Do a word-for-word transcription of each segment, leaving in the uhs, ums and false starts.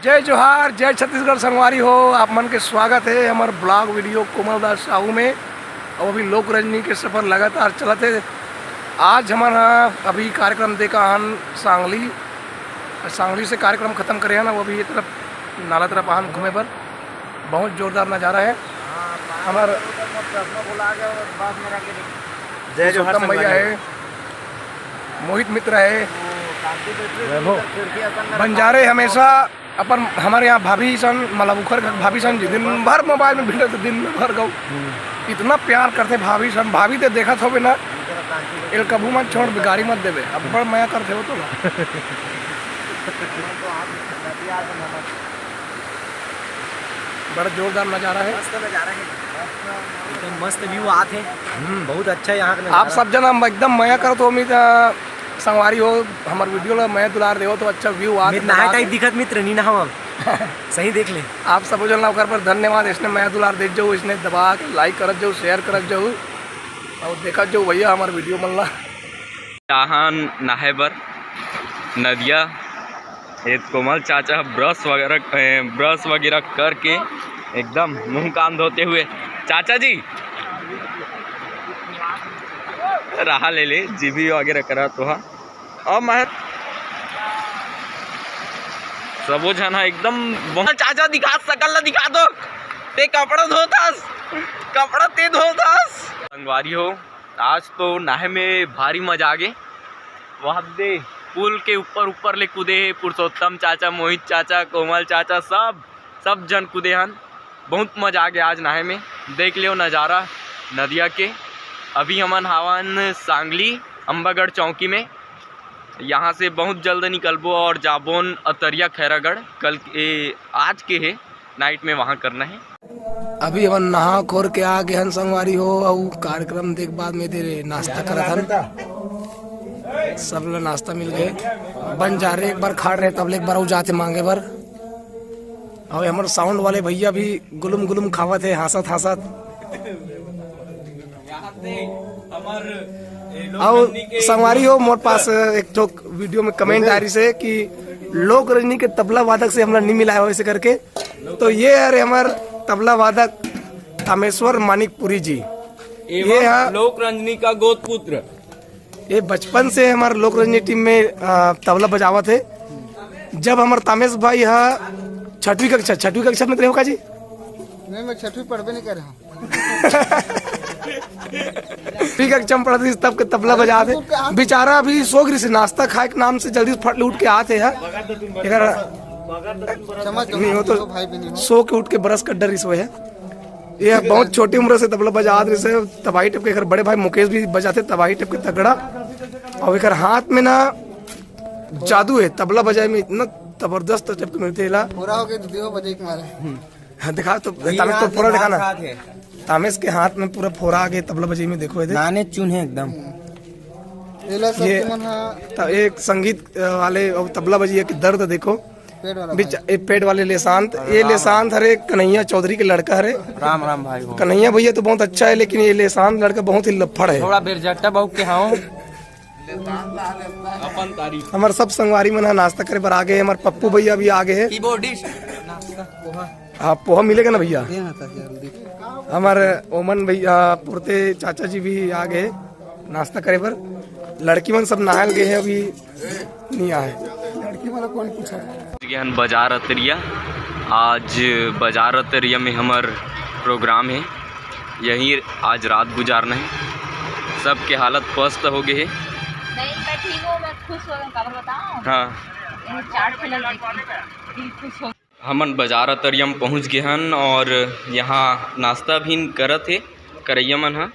जय जोहार, जय छत्तीसगढ़ संगवारी हो, आप मन के स्वागत हे हमर vlog video कोमल दास साहू में। अउ अभी लोक रंजनी के सफर लगातार चलत हे। आज हमन ह अभी कार्यक्रम देख के आहन सांगली, सांगली से कार्यक्रम खतम करे हन, अउ अभी ये तरफ नाला तरफ आहन घूमे बर। बहुत जोरदार नज़ारा हे। हमर जय जोहार पुरुषोत्तम भैया संगवारी। हे, मोहित मित्र हे, वैभव। बंजारे हमेशा अपन, हमर यहाँ भाभी सन, मतलब उखर घर भाभी सन जी, दिन भर mobile में भिड़त, दिन भर गऊ। हम्म। इतना प्यार करथे भाभी सन, भाभी ते देखत होबे ना, एल कभू मत छोड़, गारी मत देबे, अब्बड़ मया करथे वो तो ना। बड़ा जोरदार नज़ारा हे। मस्त नज़ारा हे। एकदम मस्त view आत हे। हम्म। बहुत अच्छा हे यहाँ का नज़ारा। आप सब जन हम एकदम मया करत हो, उम्मीद, अ, संगवारी हो, हमर video ला मया दुलार देवो तो अच्छा view आत हे। नहाए type दिखत मित्र, नी नहावम। सही देख ले। आप सबो जन ला ओकर पर धन्यवाद, इसने मया दुलार देत जाऊ, इसने दबा के like करत जाऊ, share करत जाऊ, अउ देखत जाऊ भैया हमर video मन ला। चाहन नहाए बर नदिया। ये कोमल चाचा brush वगैरह, ए, brush वगैरह करके एकदम मुंह कान धोते हुए। चाचा जी, रहा ले ले, जीभी वगैरह करा तो हा। अब मैं सबो झन हा एकदम बहुत। चाचा दिखा, सकल ला दिखा दो। ते कपड़ा धोतस, कपड़ा ते धोतस। संगवारी हो, आज तो नहाए में भारी मजा आ गे। वह दे पुल के ऊपर, ऊपर ले कूदे हे पुरुषोत्तम चाचा, मोहित चाचा, कोमल चाचा, सब, सब जन कूदे हन। बहुत मजा आ गे आज नहाए में। देख लियो नज़ारा नदिया के। अभी हमन हावन सांगली अम्बागढ़ चौकी में। यहाँ से बहुत जल्द निकलबो और जाबोन अतरिया खैरागढ़ कल के, आज के हे night में वहाँ करना हे। अभी हमन नहा खोर के आ गे हन संगवारी हो, अउ कार्यक्रम देख बाद में दे नाश्ता करत हन। सब ला नाश्ता मिल गे। बंजारे एक बार खाड़ रहे, तब ले एक बार अउ जाथे मांगे बर। अउ हमर sound वाले भैया भी गुलुम गुलुम खावत हे, हाँसत हाँसत। अउ संगवारी हो, मोर पास एक ठो video में comment आ रहिस हे कि लोक रजनी के तबला वादक से हमला नहीं मिलाए हो ऐसे करके। तो ये हरे हमर तबला वादक तामेश्वर मानिकपुरी जी। ये एवं हा लोक रंजनी का गोत्र। ये बचपन से हमर लोक रंजनी team में, आ, तबला बजावत हे। जब हमर तामेश भाई हा छठवीं कक्षा, छठवीं कक्षा में रहे हो का जी? नहीं, मैं छठवीं पढ़बे नहीं कर रहा हूँ। ठीक है, चम पड़ा था, तब के तबला बजा दे। बेचारा अभी सो गिरी से, नाश्ता खाए के नाम से जल्दी फट ले उठ के आते हैं। एकर नहीं हो तो भाई भी नहीं हो। सो के उठ के brush कर डरिस है। ये बहुत छोटी उम्र से तबला बजा रहे से, तबाही type के। एकर बड़े भाई मुकेश भी बजाते तबाही type के तगड़ा। और एकर हाथ में ना जादू है, तबला बजाए में इतना जबरदस्त type के मिलते ला। पूरा हो गया, दीदी हो बजे के मारे। हाँ, दिखा तो, ये तामेश तो यहाँ से पूरा दिखा भात ना। खात है। तामेश के हाथ में पूरा फोरा आ गया तबला बजाई में, देखो इधर। नाने चुन है एकदम। एला सब ये तुमन हा त-, एक संगीत, अ, वाले और तबला बजाई के दर्द देखो। पेट वाला बीच, भाई। ए, पेट वाले लेशांत, ये राम। लेशांत हरे कन्हैया चौधरी के लड़का हरे। राम राम भाई हो। कन्हैया भैया तो बहुत अच्छा है, लेकिन ये लेशांत लड़का बहुत ही लफड़ है। थोड़ा बेरजट्टा बाबू के हाँ। अपन तारीफ। हमार सब संगवारी मन ह नाश्ता करे बर आ गए। हमार पप्पू भैया भी आ गए हैं। Keyboardist। नाश्ता, पोहा। हाँ, पोहा मिलेगा ना भैया? दे ना ताकि जल्दी। हमार ओमन भैया, पुरते चाचा जी भी आ गए नाश्ता करे बर। लड़की मन सब नहायल गए हैं, अभी नहीं आए। लड़की वाला कौन पूछा? पहुंच गए हन बाजार अतरिया। आज बाजार अतरिया में हमर program है, यहीं आज रात गुजारना है। सबके हालत पस्त हो गए है। नहीं, मैं ठीक हूँ, मैं खुश हो गई, खबर बताऊँ? हाँ। ये चाट खिला देख के दिल खुश हो। हमन बाजार अतरिया में पहुँच गए हन और यहाँ नाश्ता भी करत है करैया मन ह,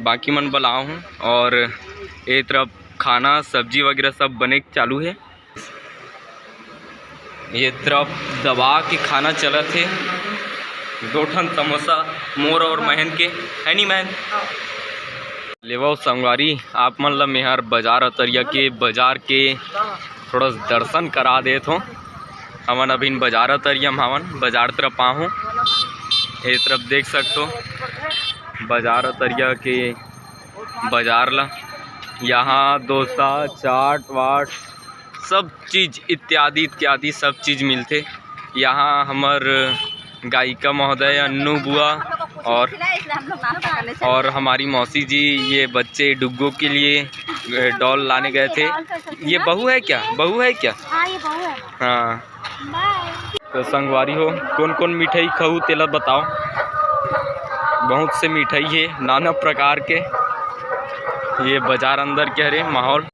बाकी मन बलाव हूँ। और ये तरफ खाना सब्जी वगैरह सब बने के चालू है। ये तरफ दबा के खाना चलत हे, दो ठन समोसा मोर और महन के, है नी महन? लेवव संगवारी, आप मन ल मेहर बाजार अतरिया के, बाजार के थोड़ा दर्शन करा देत हों। हमन अभी बाजार अतरिया म हावन, बाजार तरफ आए हों। ये तरफ देख सकथो बाजार अतरिया के बाजार ला। यहाँ डोसा, चाट वाट, सब चीज इत्यादि इत्यादि सब चीज मिलथे। यहाँ हमर गायिका महोदय अन्नू बुआ और, और हमारी मौसी जी ये बच्चे डुग्गो के लिए डॉल लाने गए थे। ये बहू है क्या? बहू है क्या? हाँ, ये बहू है। हाँ। तो संगवारी हो, कौन कौन मिठाई खाऊ तेला बताओ। बहुत से मिठाई है नाना प्रकार के। ये बाजार अंदर के हरे माहौल।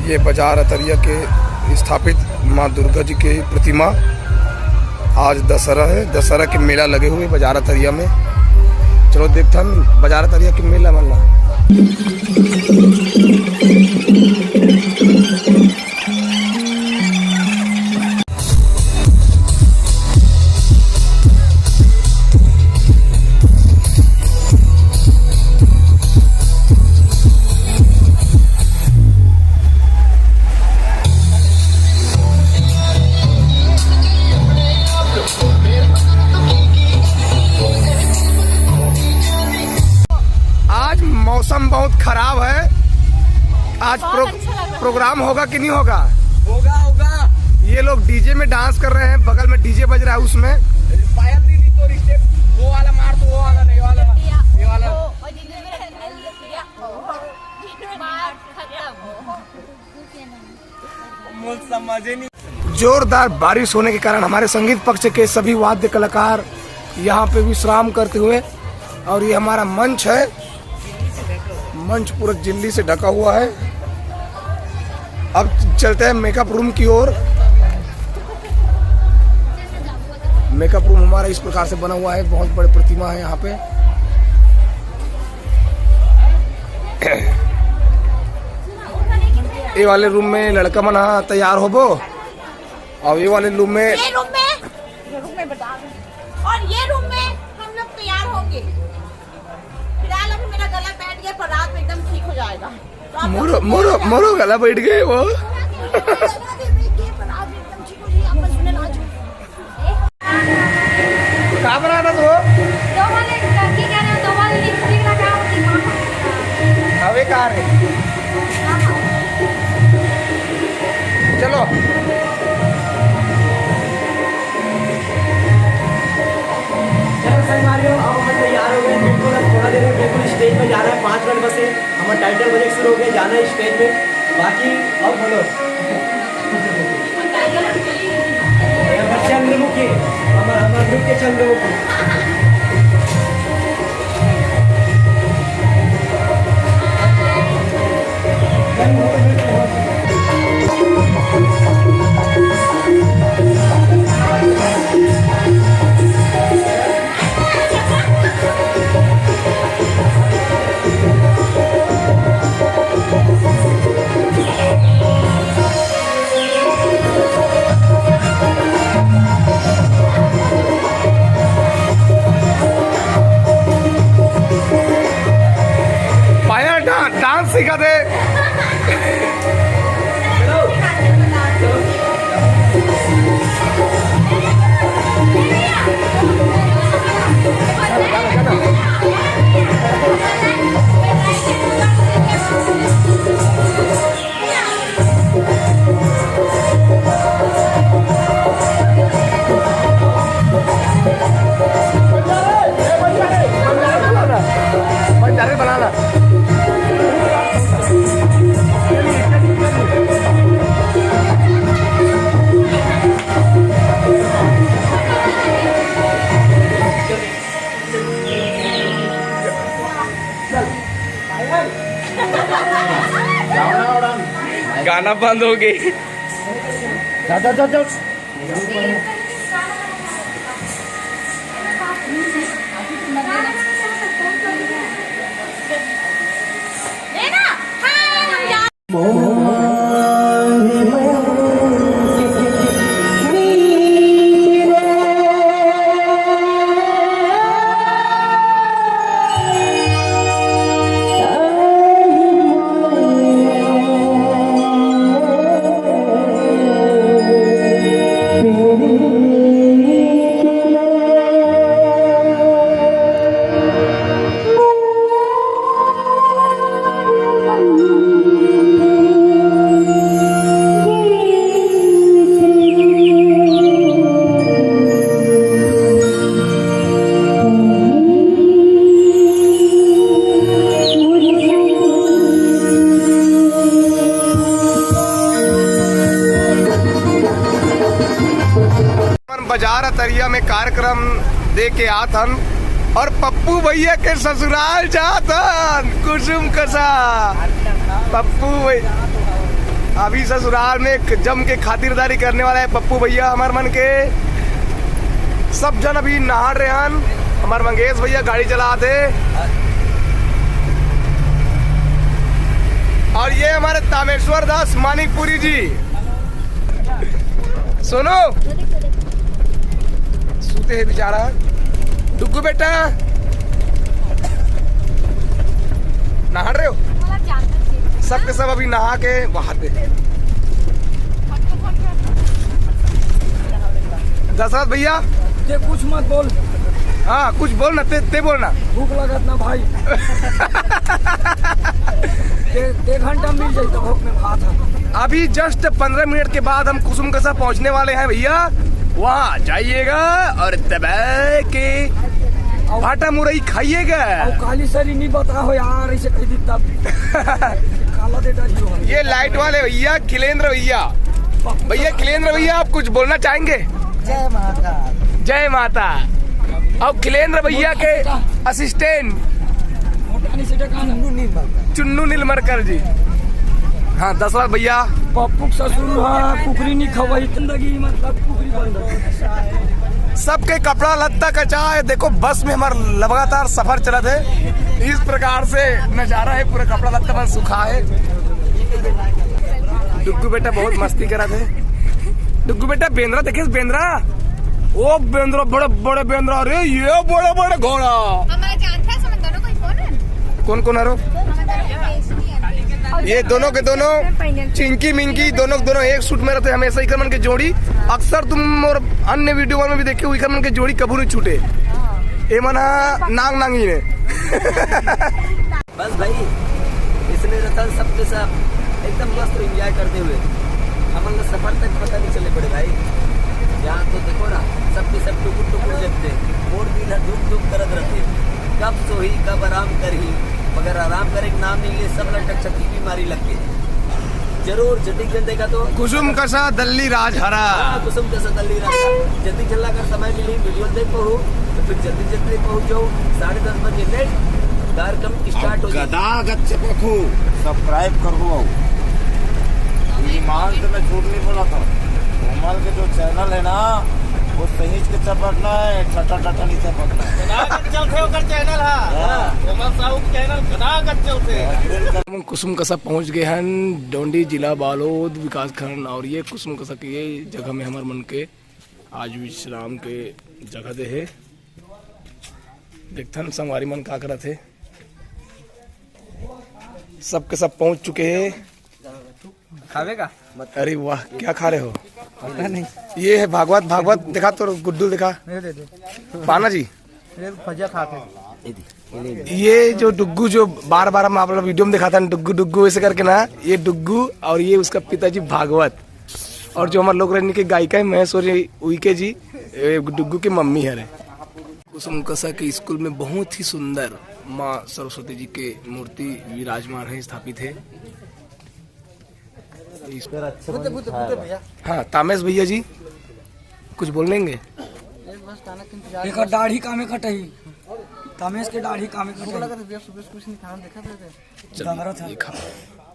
ये बाजार अतरिया के स्थापित माँ दुर्गा जी के प्रतिमा। आज दशहरा है, दशहरा के मेला लगे हुए बाजार अतरिया में। चलो देखथन बाजार अतरिया के मेला मन ला। आज मौसम बहुत खराब है। आज बहुत प्रो-, अच्छा लग रहा है। प्रोग्राम होगा कि नहीं होगा? होगा, होगा। ये लोग डीजे में डांस कर रहे हैं, बगल में डीजे बज रहा है, उसमें पायल दीदी तो स्टेप वो वाला मार, तो वो वाला नहीं, वाला, ये वाला। मार खत्म। मुझे समझ ही नहीं। जोरदार बारिश होने के कारण हमारे संगीत पक्ष के सभी वाद्य कलाकार यहाँ पे विश्राम करते हुए, और ये हमारा मंच है, मंच पूरा झिल्ली से ढका हुआ है। अब चलते हैं मेकअप रूम की ओर। मेकअप रूम हमारा इस प्रकार से बना हुआ है, बहुत बड़े प्रतिमा है यहाँ पे। ये वाले रूम में लड़का मन ह तैयार होबो, और ये वाले रूम में ये रूम में, ये रूम में बता दो। और ये रूम में हम लोग तैयार होंगे। फिलहाल अभी मेरा गला बैठ गया, पर रात में एकदम ठीक हो जाएगा। तो आप लोग मोरो, मोरो, मोरो गला बैठ गए वो। पर रात में एकदम ठीक हो जाएगा, आप बस सुने ना। का बनाना तो? दो वाले लड़की कह रहे हैं, दो वाले लिपस्टिक लगाओ, दिमाग खराब। अबे कहाँ रे? चलो। चलो संगवारियों, अब हम तैयार हो गए। बिल्कुल, अब थोड़ा देर में बिल्कुल स्टेज पे जाना है, पाँच मिनट बस है। हमारा टाइटल बजे शुरू हो गया, जाना है स्टेज पे। बाकी अब बोलो। चंद्रमुखी, हमारा, हमारा नृत्य चंद्रमुखी। पायल डा-, डांस सिखा दे। गाना बंद हो गई। जा, जा, जा, जा। बाजार अतरिया में कार्यक्रम दे के आत हन और पप्पू भैया के ससुराल जात हन, कुसुम कसा। पप्पू भैया अभी ससुराल में एक जम के खातिरदारी करने वाला है पप्पू भैया हमर मन के। सब जन अभी नहाड़ रहे हन, हमर मंगेश भैया गाड़ी चलात हे। और ये हमारे तामेश्वर दास मानिकपुरी जी। सोनू, सूते हे बेचारा। डुग्गू बेटा, नहा रहे हो? सबके सब अभी नहा के वहां पे। दशरथ भैया, ते कुछ मत बोल। हाँ, कुछ बोल ना, ते, ते बोल ना। भूख लगत ना भाई। ते, ते घंटा मिल जाई तो भूख में भात है। अभी just पन्द्रह मिनट के बाद हम कुसुम कसा पहुंचने वाले हैं भैया। वहाँ जाइएगा और दबा के भाटा मुरई खाइएगा। और काली सरी नहीं बता हो यार, ऐसे कह दी तब। काला दे डरियो हम। ये लाइट वाले भैया, खिलेंद्र भैया। भैया खिलेंद्र भैया, आप कुछ बोलना चाहेंगे? जय महाकाल। जय माता। और खिलेंद्र भैया के असिस्टेंट चुन्नू नीलमरकर। चुन्नू नीलमरकर जी। हाँ, दशरथ भैया। पप्पू के ससुर हा, कुकरी नहीं खवाई, जिंदगी मतलब कुकरी बंद। सबके कपड़ा लत्ता कचा है। देखो, बस में हमारा लगातार सफर चलत हे। इस प्रकार से नजारा है, पूरा कपड़ा लत्ता मन सुखा है। डुग्गू बेटा बहुत मस्ती करत हे। डुग्गू बेटा, बेंदरा देखे, बेंदरा। ओ बेंदरा, बड़े बड़े बेंदरा रे, ये बड़े बड़े घोड़ा। हमारा जानता है, समझ लो, कोई कौन है? कौन कौन हरो? ये दोनों के दोनों, चिंकी मिंकी, दोनों के दोनों एक सूट में रहते, हमेशा इकर मन के जोड़ी। अक्सर तुम और अन्य वीडियो में भी देखे हो, इकर मन के जोड़ी कभू नहीं छूटे। ये मन हा नांग नांगी ने। बस भाई, इसने रतन सबके सब एकदम मस्त एंजॉय करते हुए हमन ला सफर तक पता नहीं चले पड़े भाई। यहाँ तो देखो ना, सबके सब टुकुर टुकुर देखते, मोर दिल है धुक धुक करत रहते, कब सोही कब आराम करही, मगर आराम करे के नाम नहीं ले, सब ला टकटकी बीमारी लग गई। जरूर जतिक झन देखा तो कुसुम कसा दल्ली राज हरा। हाँ, कुसुम कसा दल्ली राज हरा। जतिक झन ला अगर समय मिली, वीडियो देख पाहू, तो फिर जल्दी जल्दी पहुंच जाओ। साढ़े दस बजे नेट कार्यक्रम स्टार्ट हो जाए। गदा गच्चे पखू। सब्सक्राइब करहू। ईमान से मैं झूठ नहीं बोला था। कोमल के जो चैनल है ना, वो सही के चपटना है, छटा छटा नहीं चपटना है। गदा गच चलथे ओकर चैनल हा। हाँ। कोमल साहू के चैनल गदा गच चलथे। कुसुम कसा पहुंच गए हन, डोंडी, जिला बालोद, विकासखंड। और ये कुसुम कसा के ये जगह में हमर मन के आज विश्राम के जगह दे हे। देखथन संगवारी मन का करत हे। सबके सब पहुंच चुके हे। खावे का? अरे वाह, क्या खा रहे हो? पता नहीं। ये है भागवत, भागवत दिखा तो, गुड्डू दिखा। ये दे दे। पाना जी। ये भजिया खाते हैं। ये जो डुग्गू, जो बार बार हम आप लोग वीडियो में दिखाता है, डुग्गू डुग्गू ऐसे करके ना, ये डुग्गू और ये उसका पिताजी भागवत, और जो हमारे लोक रंजनी के गायिका है महेश्वरी उइके जी, ये डुग्गू की मम्मी है रे। कुसुम कसा के स्कूल में बहुत ही सुंदर माँ सरस्वती जी के मूर्ति विराजमान है, स्थापित है। इस- बुद्ध, बुद्ध, बुद्ध भैया। हाँ, तामेश भैया जी कुछ बोलेंगे? एक दाढ़ी कामे कटही, तामेश के दाढ़ी कामे कटही। भूख लगा था भैया, सुबह से कुछ नहीं खाना, देखा था। चलिए, ये खा।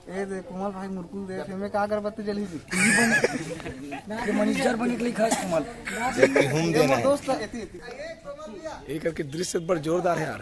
ए दे कोमल भाई मुरकुल दे, एमे का अगरबत्ती जली जी। ये मैनेजर बने के लिए खास कोमल। ये घूम देना है। दोस्त है, एती, एती। ये करके दृश्य बड़ जोरदार है यार।